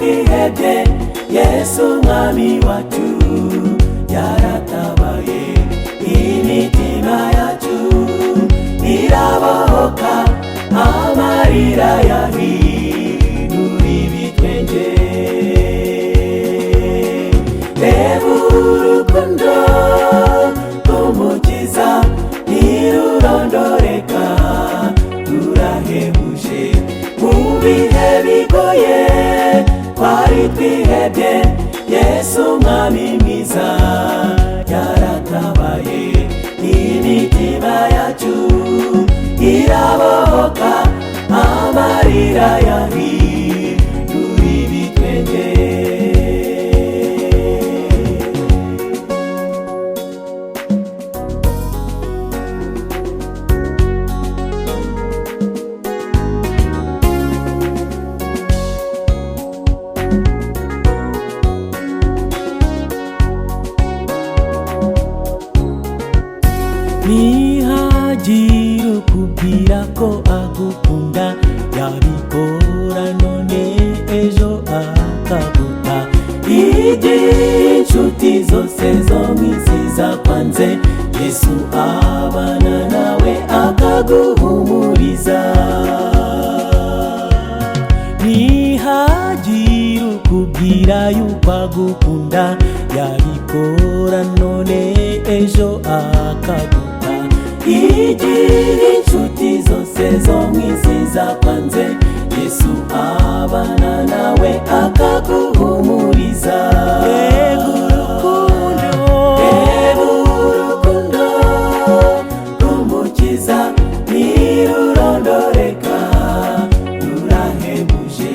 Twihebye, Yesu Mwami wacu yaratabaye, imitima yacu irabohoka, amarira yahindura ibitwenge. Reba urukundo rw'Umukiza, ntirurondoreka, rurahebuje. Mu bihe bigoye twari twihebye, Yesu Mwami mwiza yaratabaye, imitima yacu irabohoka, amarira yahindura ibitwenge. Nihagira ukubwira ko agukunda, yabikora none ejo akaguta. Igihe inshuti zose zo mu isi zakwanze, Yesu abana nawe akaguhumuriza. Nihagira ukubwira yuko agukunda, yabikora none ejo akaguta. Igihe inshuti zose zo mu isi zakwanze, Yesu abana nawe akaguhumuriza. Reba urukundo, reba urukundo rw'Umukiza, ntirurondoreka, rurahebuje.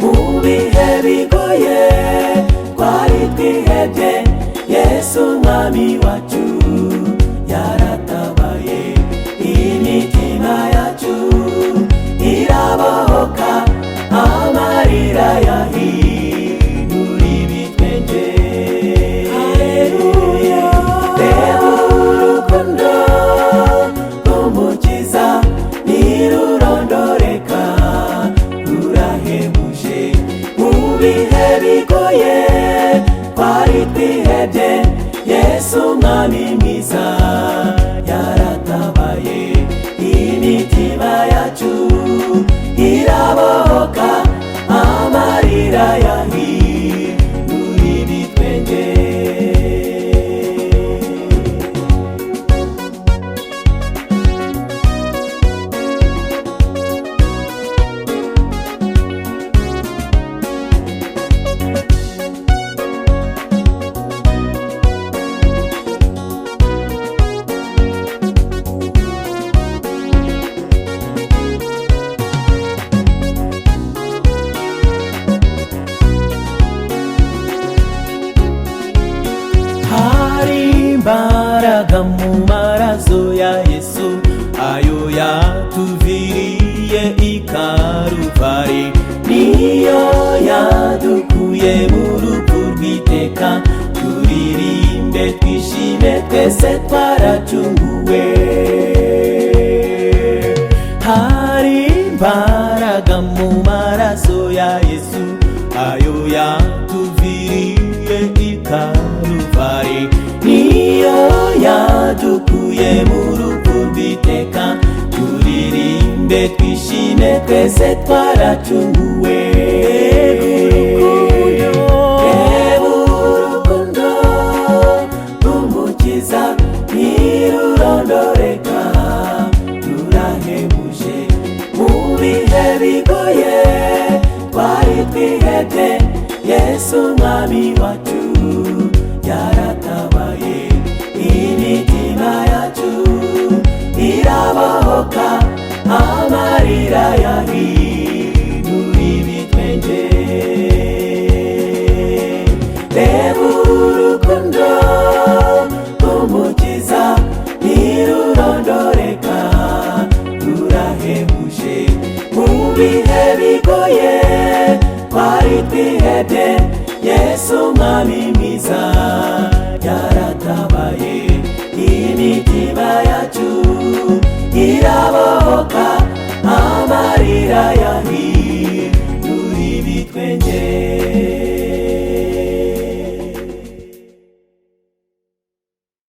Mu bihe bigoye twari twihebye, Yesu Mwami wacu yaratabaye, imitima yacu irabohoka, amarira yahindura ibitwenge. Haleluya. Reba urukundo rw'Umukiza, ntirurondoreka, rurahebuje. Mu bihe bigoye twari twihebye, Yesu Mwami mwiza yaratabaye, imitima yacu irabohoka, amarira yahindura ibitwenge. Hari imbaraga mu maraso ya Yesu, ayo yatuviriye i Karuvari, niyo yadukuye mu rupfu rw'iteka. Turirimbe twishime, twese twaracunguwe. Hari imbaraga mu maraso ya Yesu, ayo yatuviriye i Karuvari, niyo yadukuye mu rupfu rw'iteka. Turirimbe twishime, twese twaracunguwe. Reba urukundo rw'Umukiza, ntirurondoreka, rurahebuje. Mu bihe bigoye twari twihebye, Yesu Mwami wacu yaratabaye, imitima yacu irabohoka, amarira yahindura ibitwenge. Reba urukundo rw'Umukiza, ntirurondoreka, rurahebuje. Mu bihe bigoye twari twihebye, Yesu Mwami mwiza yaratabaye.